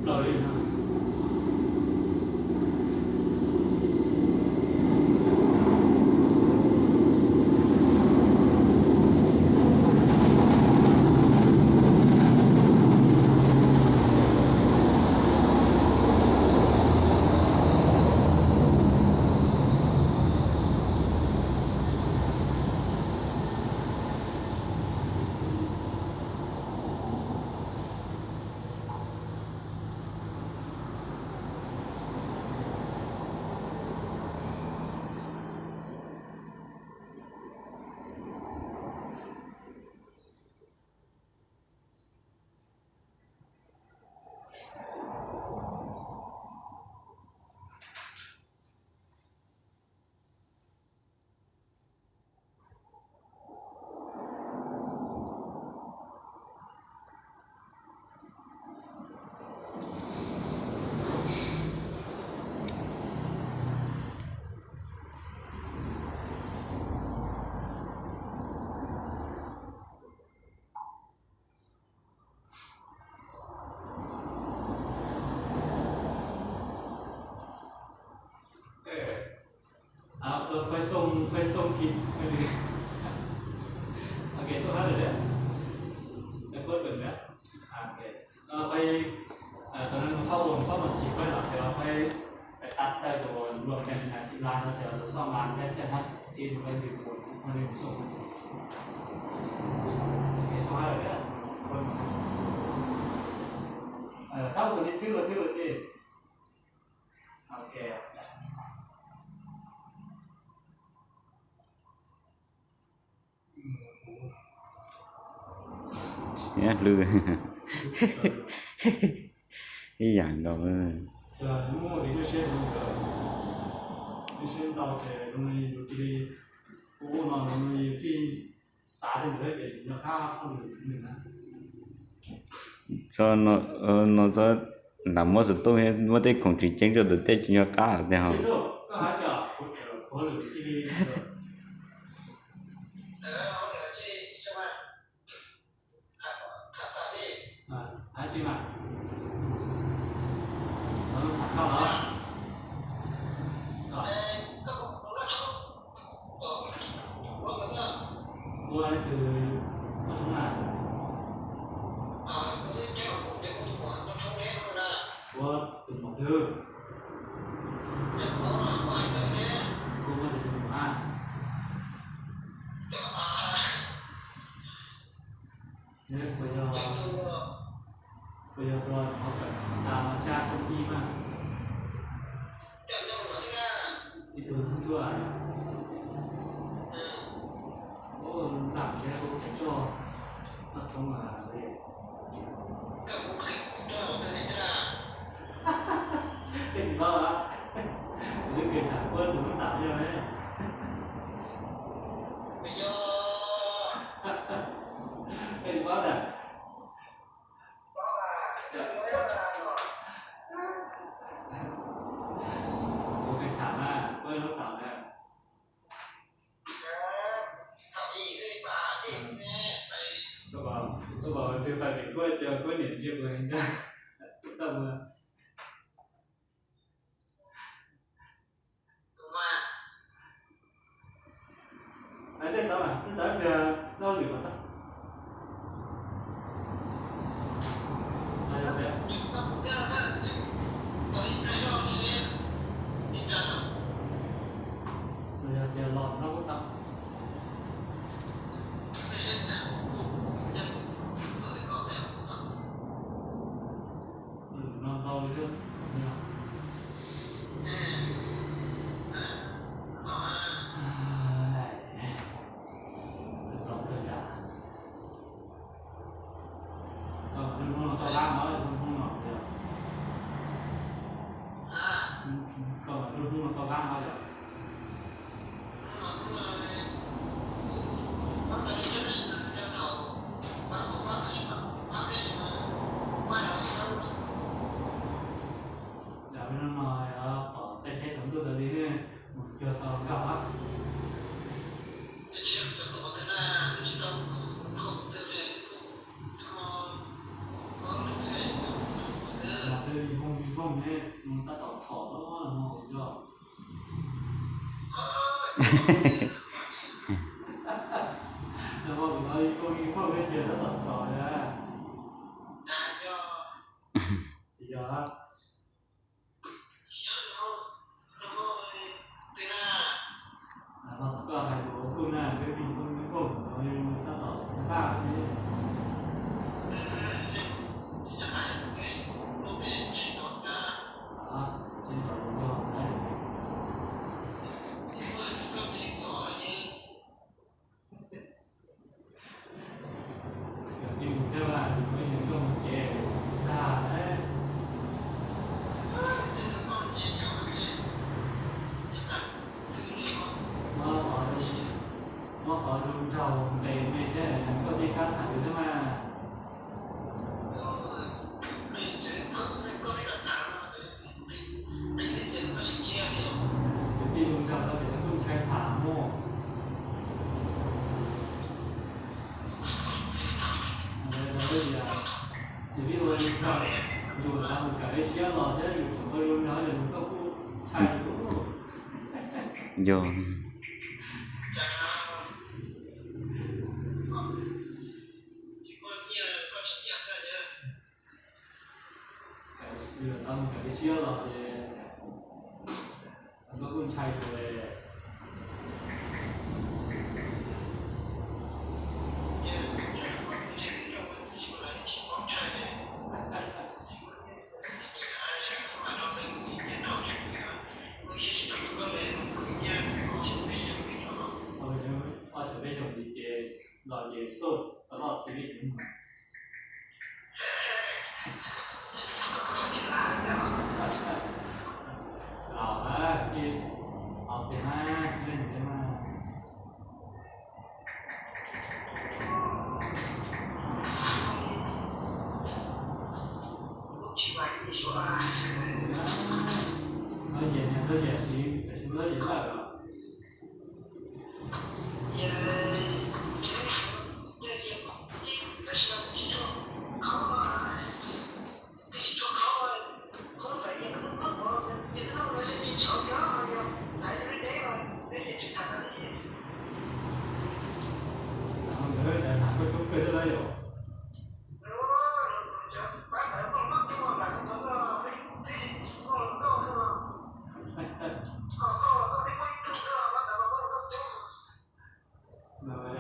Plaws li no. Question, question kib. Ok, số H rồi đấy. Em quên rồi đấy. À, ok. Ờ, quay, ờ, tụi nó không, không mà chỉ quay lại thì quay phải tắt chạy của luồng đèn là xịn lan nó thì số lan cái xe H thì nó quay được một, nó được số. Ok, số H rồi đấy. Quên rồi. Ờ, tao quên đi, thiếu rồi, thiếu rồi đi. Ok. Hlw ib yam nkaus. Txog no, no txog nram muab xov tooj thiab muab tej khoom tsis ceeb rau tus tej tsis nco qab lawm tiag ho. Ua leej twg muaj tshoob na? Ua tus mos twg? Ua muaj tus tus mos a? Puas yog, puas yog tus hauv pem tas mas xya xyoo ib mas? Ib tug ntsuag. Lam ntshe kuv tsis tso noj tshoob li. Tej tsis paub a, kuv twb kev tham puab tus xav yog ne. Tej tsis paub ntag. Kuv kev tham na, puab lub xav ntag. Tuaj pom, tuaj pom twg pais pem kuab tsis kuab niam ntsia kuv heev ntag. Txaj muag. Hais tej tod mas, tej tod pliag noj lwm mas tau. Los yog tias los no kuj tau. No ntau li thiab. Tau hnub no tau qab no, hnub no tias, tau hnub no tau qab no yom. Yog li no, pom tej tsheb tsaus ntuj tas li, mus cuag tau nkauj. Mas twb Mus tab tom txhom no, no yog. Kuv no kuv no kuj ib poj ntsev tab tom txhom na. Yog. Koj hais lus kuj na, twb pib foom no yog tab tom npaj li. Tsis nrog lus zog na. Yog tsis mus thiab mas kuv yuav nrog mus tsev tag. Muab qhov zoo nraug ntes me thiab koj thiaj txhob tham lus thiab mas. Tus tij zoo nraug no ces nws kuj ntshai tham mus. Yus ua zoo nraug, yus xav mus kawm ib siab los thiab yus tseem ua zoo nraug ces nws koj kuj ntshai yus. Yog. Yus xav mus kawm ib siab los ces koj kuj ntshai yus. Ob xyoos peb xyoos ntxiv ces los ces xauj tau loj xwb li. Laus lawm ces haus tiag na, tsis leej thiab mas. Ntxub tsis vais ib suav. Ntxub yam, ntxub yam siv, tam sim ntxub yam lawm los. Yam, yam, yam, tab sis mas twb tsis tshua khov, twb tsis tshua khov, khov ntawm yam koj muab pov, yam koj muab pov tsis tshua tiag, yog hais tias deb mas peb yam tsis tham li. Ntawd tham koj coob kawg thiab lawm yom.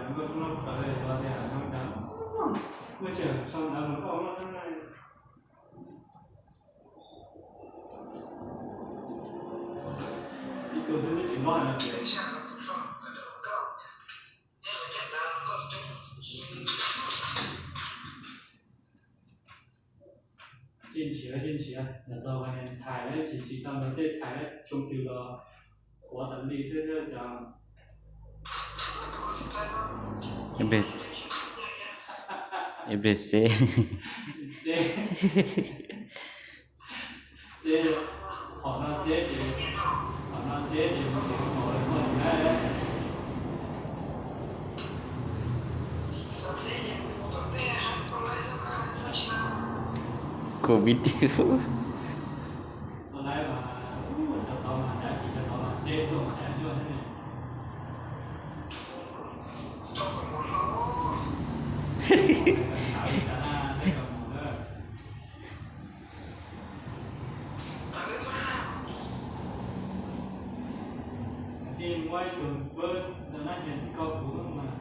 Nkauj Tub Loob tawv los tias no cas muaj tseem sau ntawv mus koj ib tug xwb twb tsis nplob na. Tsis nrhiav, tsis nrhiav, yog txog hais tias thais lawm tsis tsis tau ntawd tej thais lawm xyoo twg los qhuav tas li xwb xwb cas. Ib pliag seb, ib pliag seb. Seb, seb, qhov no seb ces, qhov no seb ces mus ces mus ua koj tsis laib. Covid. Tau laib mas, cov tod mas dab tsi, cov tod mas seb tuaj mas dab nyuaj thiab ne. Tij muab ib tug npawb rau nab hnias tim koj kuv mas.